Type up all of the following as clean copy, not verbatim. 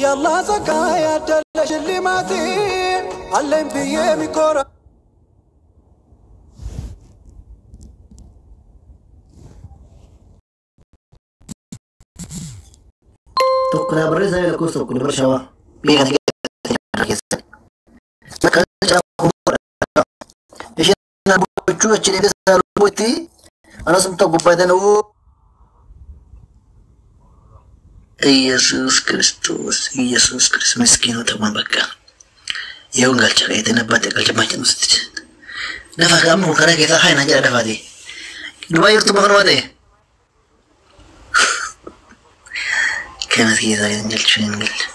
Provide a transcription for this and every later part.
የአላህ ጸጋ ያደለ ሽልማት አለኝ ብዬ የሚኮራ Tokko naa barreessaa lakkoofsa tokko dubara shawaa. Biyya kana keessa. Isheen gochuu achi deemtee saaluu itti anasumta gubbaatan oo ኢየሱስ ክርስቶስ ኢየሱስ ክርስቶስ ምስኪኑ ተማን በቃ የውን galcha qayyatee nabbaatti galcha baay'ee nuti lafa qaamnu karaa keessaa haa naan jedha lafaati duba jirtu makanuma ta'e kanas keessaa hin galchu hin galchu.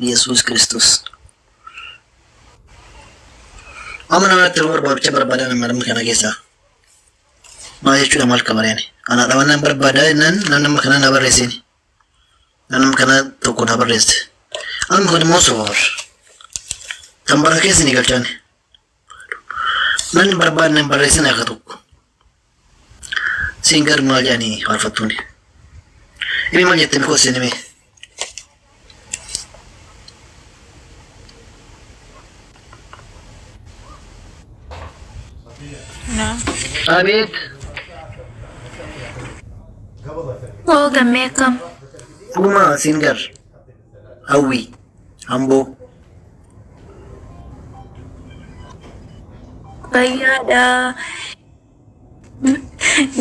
ኢየሱስ ክርስቶስ amma namatti yeroo barbaadu bicha barbaadaa nama nama kana keessaa maal jechuudha maal qabareen ana dhabannaan barbaadaa jennaan namni nama kana na barreesseen namni kana tokko na barreesse amma kun immoo soor kan bara keessa ni galchaan namni barbaadne hin barreessin akka tokko siin gar maal jedhanii faarfattuuni inni maal jettee mikoo hime. Abeet. Oo gammee akkam? Dhuguma siin gar. Hawwi. Amboo. Fayyaadha.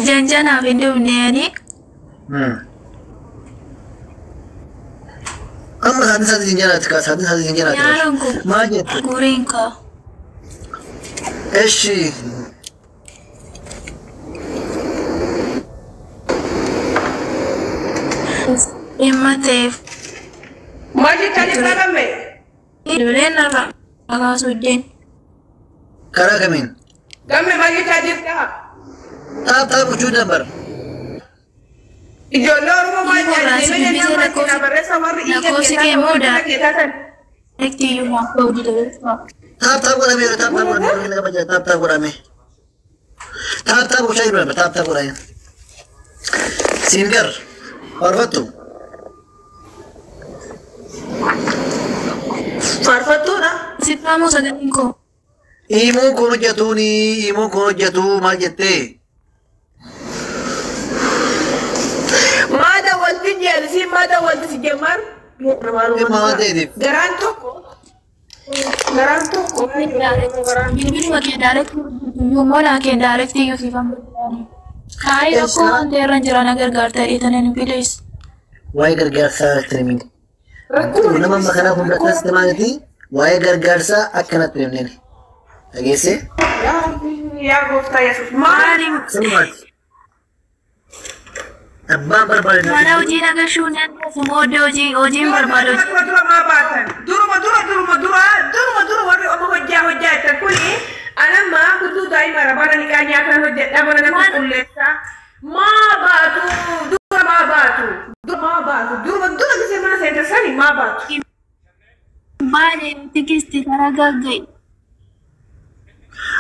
Janjanaaf hin dhufne ani. Amma sa'aatiin sa'aatiin hin jalaati kaa sa'aatiin sa'aatiin hin jalaati. Nyaaran kun Maal jette? guriin kaa. Eshi. Dhimma ta'eef Maal jechaa jirta gamme? ijoolleen narra kaasuu iddeen. Karaa kamiin? Gamme maal jechaa jirta? Taap taap gochuu dabar. Ijoollee Oromoo maal Warra jedhanii si mee dubbisee nama itti na barreessa warri dhiiga lakkoofsi keessaa kee moo warri keessaa san. Direktii iyyuu maaf ba'uu dida beektaa? Taap taap godhamee taap taap godhamee taap taap godhamee. Taap taap gochaa jiru taap taap godhamee. Siin gar. Faarfattu. Faarfattuudha. Sittaamoo sagaleen koo. Imoon kun hojjetuuni imoon kun hojjetu maal jettee? Maada wanti jeelisi maada wanti si jemmar. Maal ta'eef? Garaan tokko. Garaan tokko. Bilbiluma kee daayirektii iyyuu moolaa kee daayirektii iyyuu siifan bilbilaani. Hayi rakkoo waan ta'e irra jira na gargaarta dheetaniin bilis. Waa'ee gargaarsaa itti himini. Rakkoo Nama amma kana hunda akkas maaliiti? Waa'ee gargaarsaa akkanatti himneen. Dhageessee? Yaa gooftaa Yesuus maali? Sirbaati. Abbaan barbaade Mana hojii nagashuu dandeessu booddee hojii hojiin barbaadu. Duruma dura maa baatan? Duruma dura duruma dura duruma dura warri oma hojjaa hojjaa jettan kuni anamma kutuu daa'ima mana niqaa nyaataan hojjedha mana nama qulqulleessaa. Maa baatu dura maa baatu dura maa baatu duruma dura gisee mana seente sani maa baatu. Baane tikisti taragaagga'i.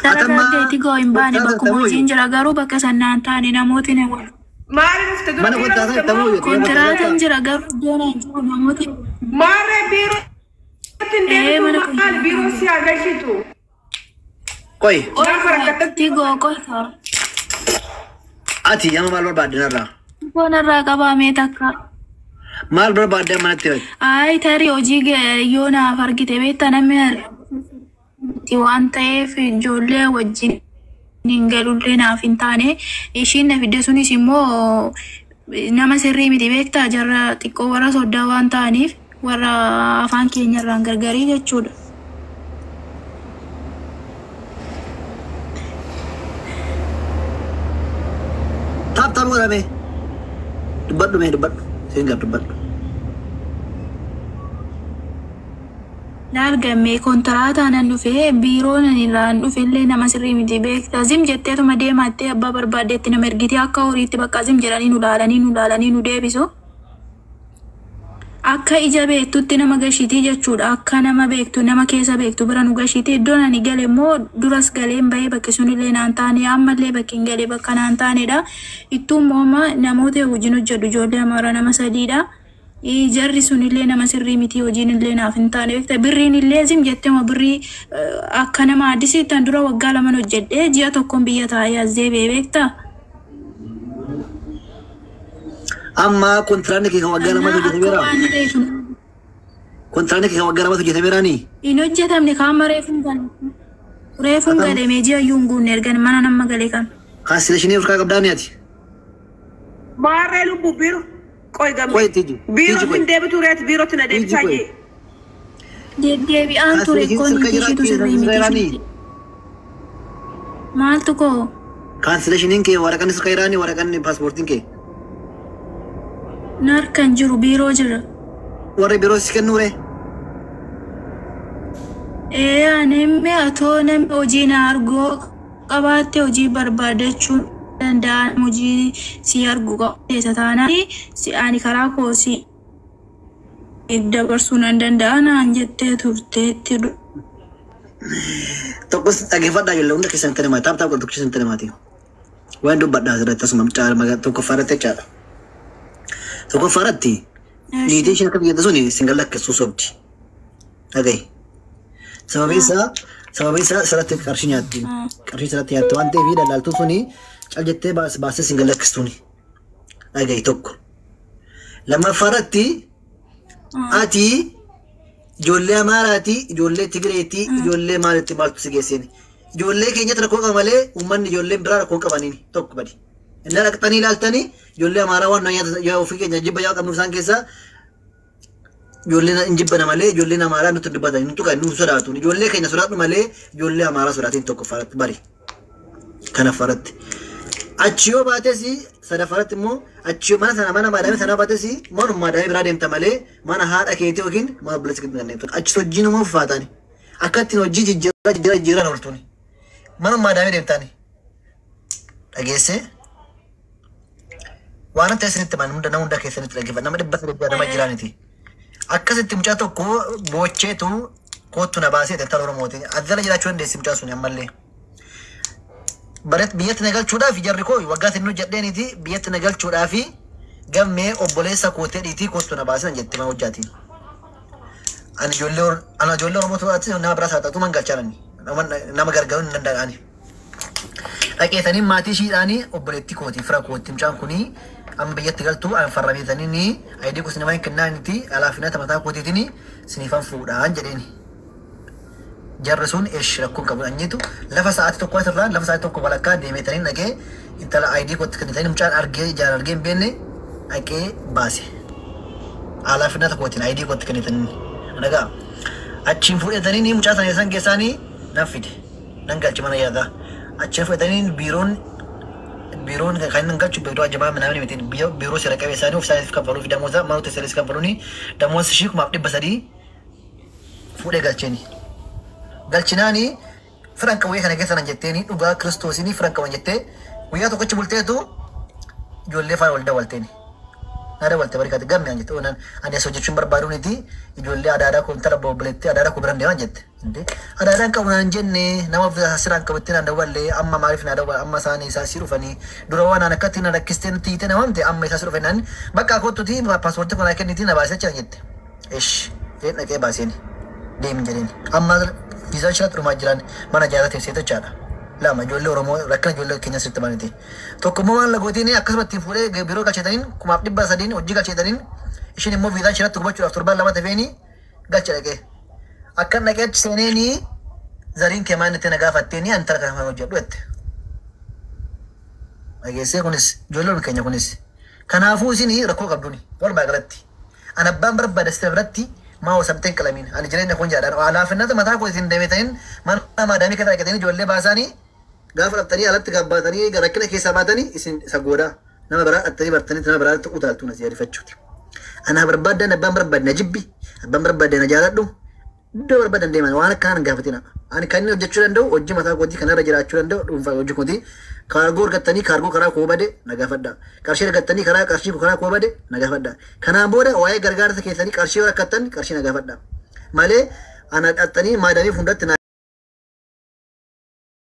Taragaagga'i goo hin baane bakkuma hojiin jira garuu bakka sanaan taane namooti ni wal. Maali dhufte dura Mana biiroo kontiraataa dhufte ta'uu moo? yoo Kontiraataan jira garuu iddoon hin jiru namooti. Maarree biirootti hin Ee mana deebitu maali biiroo si agarsiitu? Qoy, Gaafa rakkatatti Tigoo qofa. ati amma maal barbaadde narraa? Foon irraa qabamee takka. Maal barbaadde manatti himate? Ayi tarii hojii yoo naaf argite beektaa namni waan ta'eef ijoollee wajjin hin galullee naaf hin taane ishiin na fidde sunis immoo nama sirrii miti beektaa jarra xiqqoo warra soddaa waan ta'aniif warra afaan keenyarraan gargarii jechuudha. Taap taap godhame. Dubbadhu mee dubbadhu. Siin gar dubbadhu. Laal gammee kontiraataa nan dhufee biiroo nan irraan dhufellee nama sirrii miti beektaa zim jetteetuma deemattee abbaa barbaaddeetti nama ergitee akka horiitti bakka zim jedhanii nu laalanii nu laalanii nu deebisu. Akka ija beektutti nama gashiitii jechuudha. Akka nama beektu, nama keessa beektu bira nu gashiitii. Iddoon ani gale immoo duras galeen bahee bakki sunillee naan taane, ammallee bakki hin gale bakka naan taanedha. Ittuu immoo amma namoota wajjin hojjedhu ijoollee Amaaraa nama sadiidha. Jarri sunillee nama sirrii miti, hojiin illee naaf hin taane beekta. Birriin illee zim jettee birrii akka nama addisiittan dura waggaa 2 hojjedhee ji'a tokkoon biyya taa'ee as deebi'ee beekta. Amma kontiraanni kee kan waggaa 2tu hojjetameera. Kontiraanni kee kan waggaa 2tu hojjetameeraani? Hin hojjetamne, kaama reefuun gale. Reefuun galee ji'a iyyuu hin guunne ergan mana nama galee kan. Cancellation ofirraa qabdaani ati? Maarree lubbuu biiroo. Qoy gamme. Qoy tiji. Biirootti hin deebitu reet biirootti na deebisaa jee. Deddeebi'aan ture koon ishiitu sirrii miti. Maaltu koo? Cancellationiin kee waraqaan sirka jiraani, waraqaan paaspoortiin kee? Narkan jiru, biiroo jira. Warri biiroo si kennuu ree? Ee, ani atoo namni hojii na arguu qabaatte hojii barbaadachuu danda'an, hojii si argu qabaate taanaan si ani karaa koo si dabarsuu nan danda'a naan jettee turteetti. Tokkos dhaggeeffadhaa, ijoollee hunda keessan namaati. Tap tap godhu keessan namaati. Waan dubbadhaa asirratti asuma tokkoffaa irratti jechaadha. Tokkoffaa irratti niitiin isheen akka biyya suni singal lakkisuu sobdi. Dhagahi. Sababiin isaa sirratti qarshii nyaatti. Qarshii sirratti nyaatti waan ta'eef dallaaltuun suni cal jettee baasee singal lakkistuuni. Dhagahi tokko. Lammaffaa irratti ati ijoollee Amaaraati, ijoollee Tigireeti, ijoollee maalitti maaltu si geesseen? Ijoollee keenyatti rakkoo qaba malee uummanni ijoolleen biraa rakkoo qabaniin tokko badi. Inni dhaqxanii ilaaltanii ijoollee Amaaraa waan nyaata ofii keenya jibba yaa qabnu isaan keessaa ijoolleen hin jibbana malee ijoolleen Amaaraa nutti dubbatan nu tuqan nu sodaatu. Ijoollee keenya sodaadhu malee ijoollee Amaaraa sodaatiin tokkoffaarratti bari. Kanaffaarratti. Achi yoo baates, sadaffaarratti immoo achi yoo mana sana, mana maadaamii sana baates, manuma maadaamii biraa deemta malee mana haadha keetii yookiin mana obboleessa keetii kan deemtu. Achi hojii nama uffaatani. Akka ittiin hojii jijjiiraa jijjiiraa jijjiiraan ooltuuni. Manuma maadaamii deemtaani. Dhageessee? Waan ta'e isinitti himan hunda nama hunda keessanitti dhaggeeffadha. Nama 360 jiraaniti. Akkasitti mucaa tokko boocheetu kootu na baasee intala Oromooti. Azzala jiraachuu dandeessi mucaan sun ammallee. Baret biyyatti na galchuudhaaf jarri koo waggaa sinnu jedheeniiti biyyatti na galchuudhaaf gammee obboleessa kootee dhiitii kootu na baasee jette mana hojjaatiin. Ani ijoollee Oromoo to'atti nama biraa saxaxuu man galchaan nama gargaaruu hin danda'ani. Dhaqeetanii maatii ishiidhaanii obboleettii kooti fira kooti mucaan kunii amma biyyatti galtuu an farrameetanii ID kusi nama hin kennaaniti alaafinata mataa kootiitiin siniifan fuudhaan jedheeni. Jarri sun eesh rakkoon qabu anyitu lafa sa'aatii 1 asirraa lafa sa'aatii 1 walakkaa deemeetanii dhaqee intala ID kootti kennitanii mucaan argee ijaan argee hin beekne dhaqee baase. Alaafinata kootiin ID kootti kennitanii dhagaa. Achiin fuudhatanii mucaa sana san keessaanii nan fide, nan galche mana yaadaa. Achiin fudhatanii biiroon kan inni galchu biiroo ajamaa minamni miti, biiroo seera qabeessaanii of isaaniif kaffaluu fi damooza mana isaaniif kaffaluuni damooza ishii 3,300 fuudhee galcheeni. Galchinaani firan qawwee kana keessa nan jetteeni, dhugaa kiristoosiini firan qaban jettee guyyaa tokkochi bulteetu ijoollee faana wal dawwalteeni. Na dawwalte barikaati gamme an jette, onan ani as hojjechuun barbaaduuniti ijoollee adaadaa koo intala obboleettii adaadaa koo biran deeman jette. Adaadaan qabu naan jenne, nama siraan qabutti naan dawwalle, amma maaliif na dawwal, amma isaanii isaa si dhufanii dura waan aan akkatti na rakkistee nutti hiite na waamte, amma isaa si dhufanii naan bakka kottuti paaspoortii kana kenniti na baasee jira jette. Ish jedheen dhaqee baaseen deemi jedheen. Amma viizaan ishee dhumaa jiran mana jaalala teessee jechaadha. Lama ijoollee Oromoo rakkina ijoollee keenya sirriitti banate. Tokko immoo waan lagootiin akkasuma ittiin fuudhee biiroo galcheetaniin 3,300 hojii galcheetaniin ishiin immoo viizaan isheetti gubachuudhaaf torbaan 2 tafeenii galche dhaqee. Akkan dhaqee achi seeneenii zariin kee maal itti na gaafatteeni ani intala kana hojjedhu jette. Dhageessee? Kunis ijoollee keenya kunis. Kanaafuu isin rakkoo qabduuni walumaa galatti. Ani abbaan barbaada sita biratti maa osamteen qalamiin ani jireenya kun jedhan alaafinnata mataa koo isin deemetaniin mana maadaamii keessa dhaqatanii ijoollee baasaanii gaafa dhattanii alatti gabbaatanii rakkina keessaa baatanii isin isa goodaa nama biraa dhattanii bartanii nama biraa utaaltuu na siyaadifachuuti. Anaa barbaaddan abbaan barbaade na jibbi, abbaan barbaade na jaaladhu, iddoo barbaadan deeman waan akkanaa hin gaafatina. Ani kan inni hojjechuu danda'u hojii mataa kootii kanarra jiraachuu danda'u dhuunfaa hojii kootii Kaargoo argattanii kaargoo karaa koo bade na gaafadhaa. Qarshii argattanii karaa qarshii karaa koo bade na gaafadhaa. Kanaan booda waa'ee gargaarsa keessanii qarshii yoo rakkattan qarshii na gaafadhaa. Malee ana dhaxxanii maadamii fuulduratti na